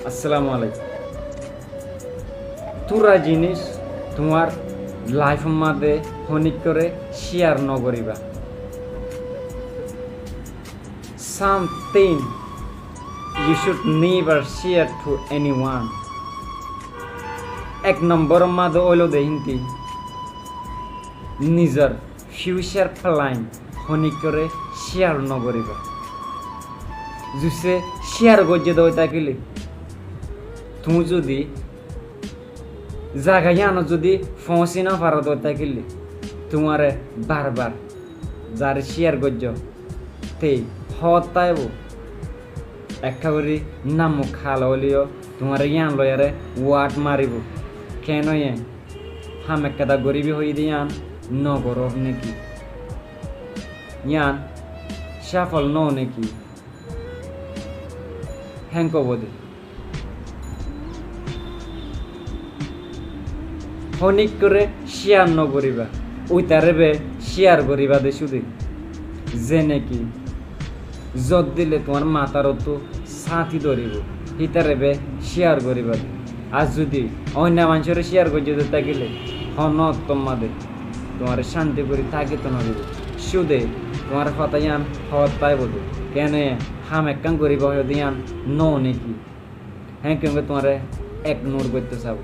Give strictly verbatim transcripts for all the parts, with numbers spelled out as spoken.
Assalamu alaikum. Tura jinis tuáñr laifór máze honíkkoré share nogoríba. Something you should never share to anyone. Ek nombor máze óilo de hínti, nizor future plan honíkkoré share nogoríba. Zuse share goijjé de ói tákile, tuñí zudi zaga yíanot zudi foóñsi nofaró de ói tákile, tuáñre barbar zaré share goijjó te hoót táibo. Ekká gorí namuk hala óileyo tuáñre yían loiyaré word maribó. Keénoye ham ekkán goríbi hoiyé de yían nogorór néki? Yían safol nóo néki? Héen hoibó de. Honíkkoré share nogoríba, uitaré be share goríba de cúde. Ze néki zot dile tuáñr matár ottú sáñti dóribo, hítare be share goríba de. Ar zudi oinno maincóre share goijjé de tákile, honó ottór máze tuáñre cánti gorí tákito noríbo. Cúde tuáñr hotá yían hoót táibo de. Keéne ham ekkán goríba hoiyé de yían nóo néki? Héen keéne tuáñre ignore goittó saibó.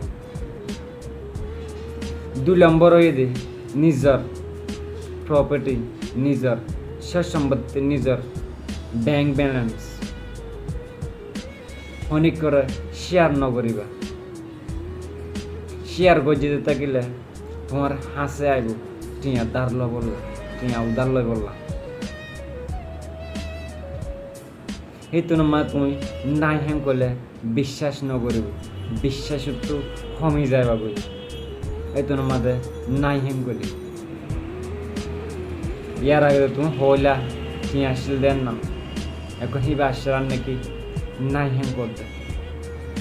Dui lombor óiye de nizor property, nizor sór sombottí, nizor bank balance honíkkoré share nogoríba. Share goijjé de tákile tuáñr hañsé aibó thiañ dár loibolla, thiañ udár loibolla. Hítunor máze tuñí nái héen hoilé biccác nogoríbo, biccác ottú homi zaibói. Hítunor máze nái héen hoilé. Yar age tuñí hoóila thiañ accíl de yían no, ehón híba accíl ar néki nái héen hoódde,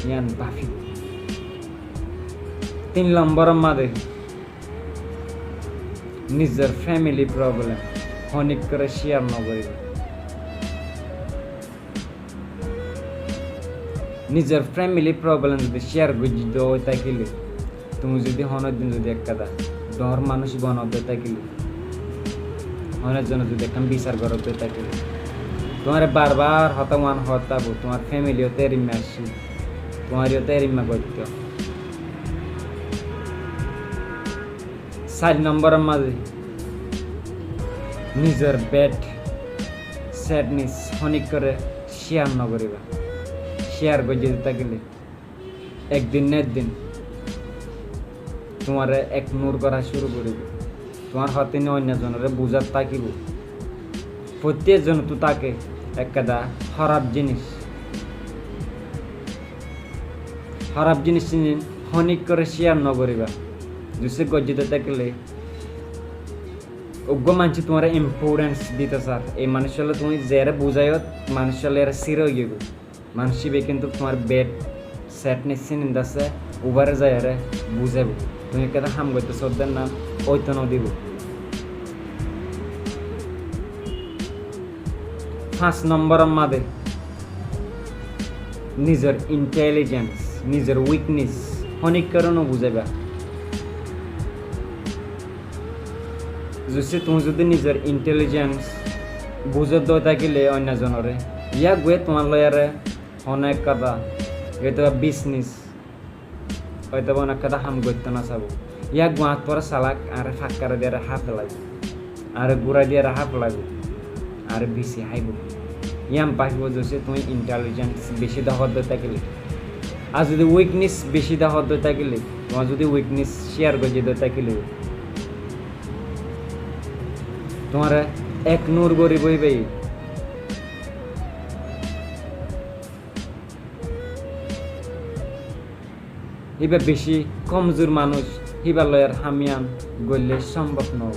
yían báfibo. Tin lombor máze nizor family problem honíkkoré share nogoríba. Nizor family problem zudi share goijjé de ói tákile, tuñí zudi honó din zudi ekkán dhoóñr manúic bonó de tákile, honó zone zudi ekkán bisar goró de tákile, tuáñre barbar hotá uán hoót táibo, tuáñr family yó te erimma accíl, tuáñre yó te erimma goittó. Sair lombor máze nizor bad sadness honíkkoré share nogoríba. Share goijjé de tákile ek din né ek din tuáñre ignore gorá cúru goríbo. Tuáñr hotá yían oinno zonoré buzát tákibo. Fottí zonottú táke ekkán hóraf jinis. Hóraf jinis iín honíkkoré share nogoríba. Zudi goijjé de tákile uggúa maincé tuáñre importance dito sar, ei manúiccúa tuñí zeré buzáiyot, manúiccúa eré sira ói giyói. Manúic íba kintú tuáñr bad sadness iín dase ubáre zaiyaré buzáibo. Tuñí ekkán ham goittó sódde na, óito nodibó. Fañs lombor máze nizor intelligence, nizor weakness honíkkoré nobuzáiba. Zudi tuñí zudi nizor intelligence buzó de ói tákile oinno zonoré, yá eggúa tuáñr loiyaré honó ek hotá, yóttoba business, óitoba honó ek hotá ham goittó nosaibó. Yá eggúa añáttu salak, añáre fakkare diyaré háfelaibo, añáre gúrai diyaré háfelaibo, añáre bisi háibo. Yían báfibo zudi tuñí intelligence bicí dehódde tákile. Ar zudi weakness bicí dehódde tákile, tuáñr zudi weakness share goijjé de tákile, tuáñre ignore goríbo íbaye. Íba bicí komzur manúic, íbar loiyar ham yían goillé cómbob noó.